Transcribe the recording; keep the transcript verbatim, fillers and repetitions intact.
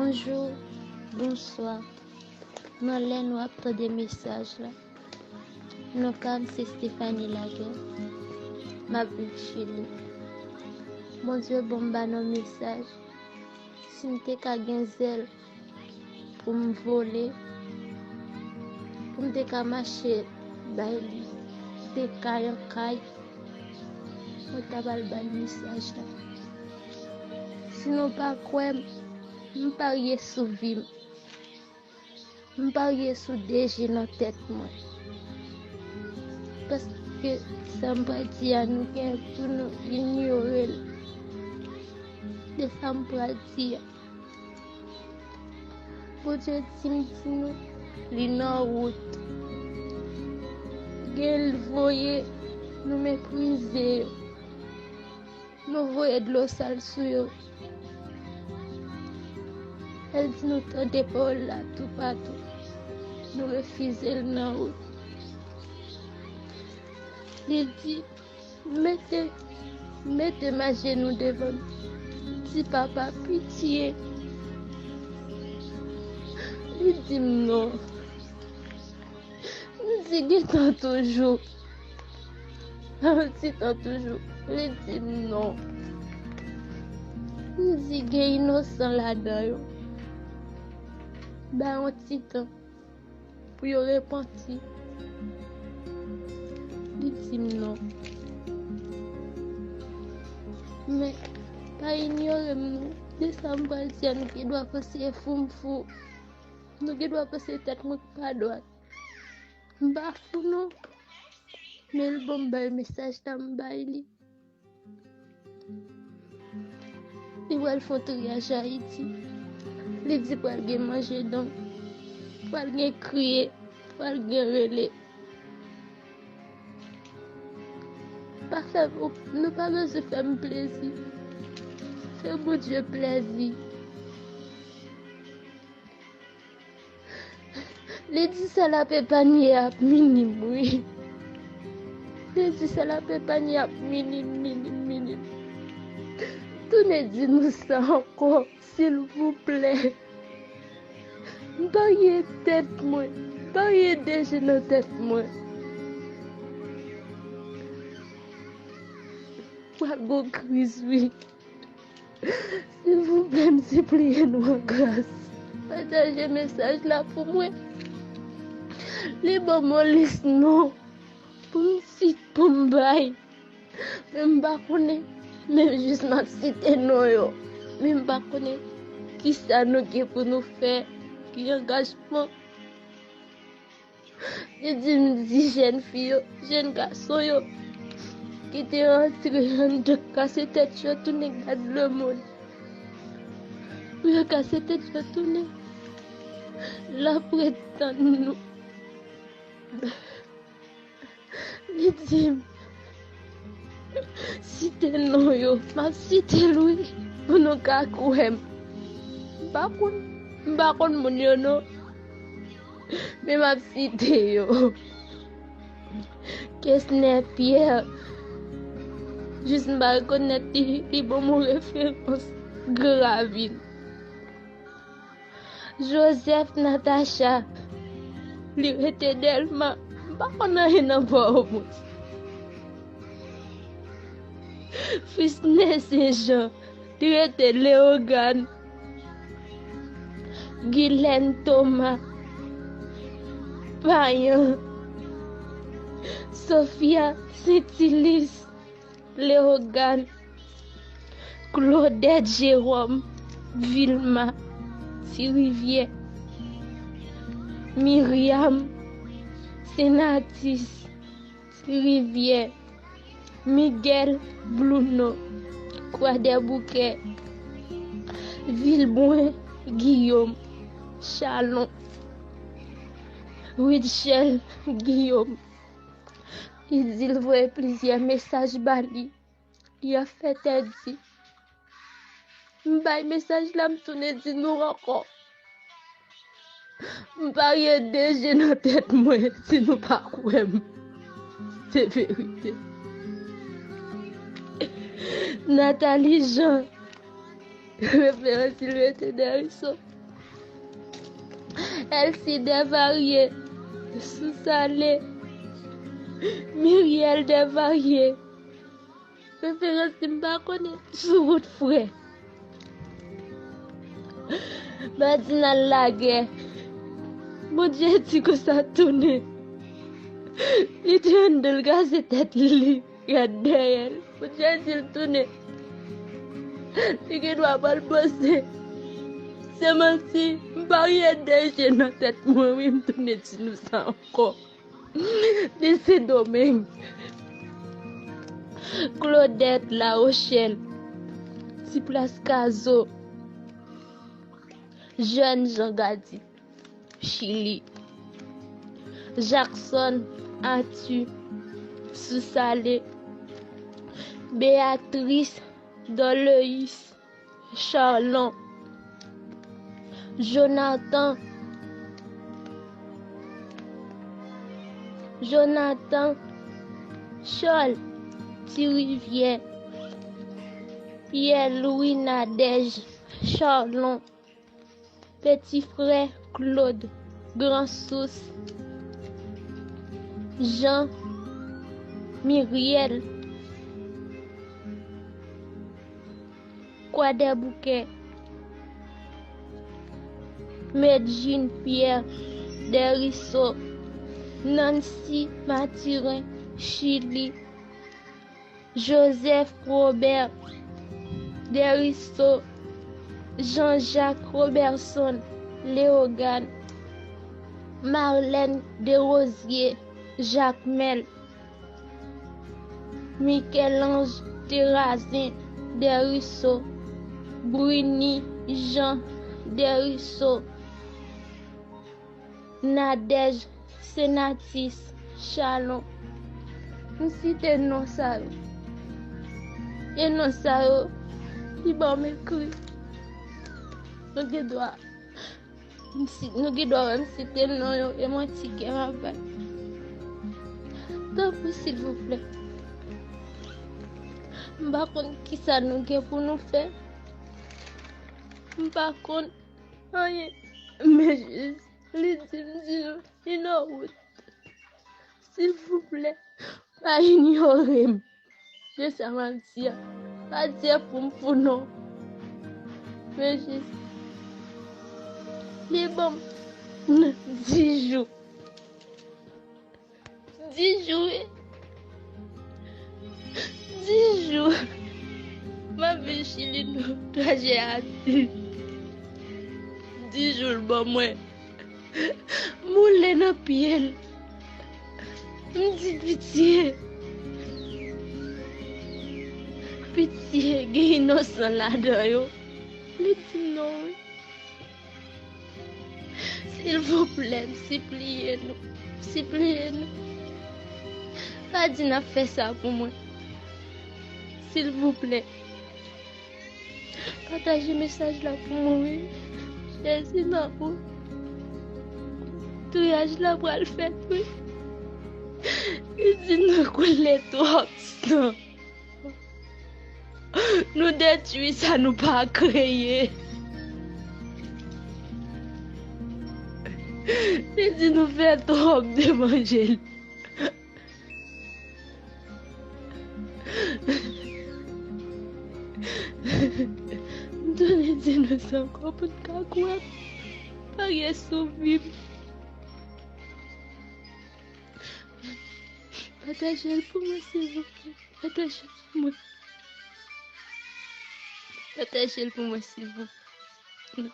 Bonjou, bonswa. Nan lè nou ap tande mesaj la, non pa m se Stephanie Laguerre. M ap viv Chili. Bondye ban m ba nou mesaj. Si m te ka gen zèl pou m vole, pou m te ka mache bay li de kay an kay, mwen ta pral bay mesaj la. Si nou pa kwè m, m parye sou vi m. M parye sou de je nan tèt mwen. Paske sa m pral di a, nou gen pou nou inyore l. De sa m pral di a. Bondye di m di nou, li nan wout. Gen l voye, nou meprize yo. Nou voye dlo sal sou yo. El di nou tande pawòl la toupatou. Nou refize l nan wout. Li di, mete, mete m ajenou devan m. Di, papa, pitye. Li di m non. M di, gentan toujou. Yon ti tan toujou. Li di m non. M di, gen inosan ladan yo. Ba yon ti tan pou yo repanti. Li di m non. Men, pa inyore m non. De sa m pral di a, nou gen dwa panse fou m fou. Nou gen dwa panse tèt mwen pa dwat. M pa fou non. Men l ban m bay mesaj la, m bay li. Li pral fè yon triyaj Ayiti. Li di pral gen manje donk. Pral gen kriye. Pral gen rele. Pa fè, nou pa bezwen fè m plezi. Fè Bondye plezi. Li di sèl ap epanye ap minim, wi. Li di sèl ap epanye ap minim, minim, minim. Tounen di nou sa ankò, silvouplè. M parye tèt mwen, m parye de je nan tèt mwen. Pral gon kriz, wi. Silvouplè, m sipliye nou an gras. Pataje mesaj la pou mwen. Li ban m yon lis non pou m sit, pou m bay. Men m pa konnen. Men jis m ap site non yo. Men m pa konnen kisa nou gen pou nou fè. Ki angajman. Li di m di jèn fi yo, jèn gason yo, ki te rantre anndan kase tèt yo tounen gad lemonn. Pou yo kase tèt yo tounen. L ap ret tann nou. Li di m, site non yo, m ap site l wi, pou nou ka kwè m. M pa konn, m pa konn moun yo non, men m ap site yo. Kesner Pierre, jis m pa rekonèt li, li ban m yon referans, Gran Ravin. Joseph Natacha, li rete Dèlma, m pa konn anyen nan Pòtoprens. Frisney Saint Jean, li rete Leyogàn. Guylaine Thomas, Payan. Sophia Saintilus, Leyogàn, Claudette Jérôme, Vilma, Ti Rivyè, Myriam, Senatus, Ti Rivyè, Miguel, Bluno, Kwadèboukè, Vilbrun, Guillaume, Chalon, Rutshelle, Guillaume. Li di l voye plizyè mesaj ba li. Li ap fè tèt di. M bay mesaj la, m tounen di nou ankò. M parye de je nan tèt mwen, si nou pa kwè m. Se verite. Nathalie Jean, referans Sylvester Darison. Elsie Desvarieux, Sousale, Miriel Desvarieux. Referans li m pa konnen sou wout frè. Badinal lagè. Bondye di konsa tounen. Li te anndan l kraze tèt li. Gad dèyè l. Bondye di l tounen. Li gen dwa pa l panse. Se manti. M pa riyè dèyè je nan tèt mwen wi, m tounen di nou sa ankò. Li Sendomeng. Claudette La Rochelle. Ti Plas Kazo. Jeune Jean Gady. Chili. Jackson Arthur. Sousale. Béatrice Dorleus. Charlon. Jonathan. Jonathan. Charles. Ti Rivyè. Pierre Louis Nadège. Charlon. Peti frè Claude. Gran Sous. Jean. Miriel. Kwadèboukè. Medjine Pierre. Deriso. Nancy Mathurin. Chili. Joseph Robert. Deriso. Jean-Jacques Roberson. Léogane. Marlène Desrosiers. Jacmel. Michel-Ange Terrazin. Deriso. Bruny Jean. Deriso. Nadège Senatus. Charlon. M site non sa yo. E non sa yo, li ban m ekri. Nou gen dwa M si, nou gen dwa wè m site non yo, e manti kè m ap bay. Tanpri, silvouplè. M pa konn kisa nou gen pou nou fè. M pa konn anyen. Men jis, li di m di nou, li nan wout. Silvouplè, pa inyore m. Se sa m ap di a. Pa di e pou m fou non. Men jis, li ban m dis jou. Dis jou, wi. Dis jou. M ap viv Chili nan trajè a dis. Dis jou l ban mwen. Moule nan pye l. M di pitye. Pitye, gen inosan ladan yo. Li di non, wi. Silvouplè, m sipliye nou. M sipliye nou. Pa di n ap fè sa pou mwen. Silvouplè. Pataje mesaj la pou mwen, wi. Jezi nan ou. Triyaj la pral fèt, wi. Li di nou koule twòp san. Nou detwi sa nou pa kreye. Li di nou fè twòp devan je l. M tounen di nou sa ankò pou n ka kwè. Pa gen souvim. Pataje l pou mwen, silvouplè. Pataje l pou mwen. Pataje l pou mwen, silvouplè.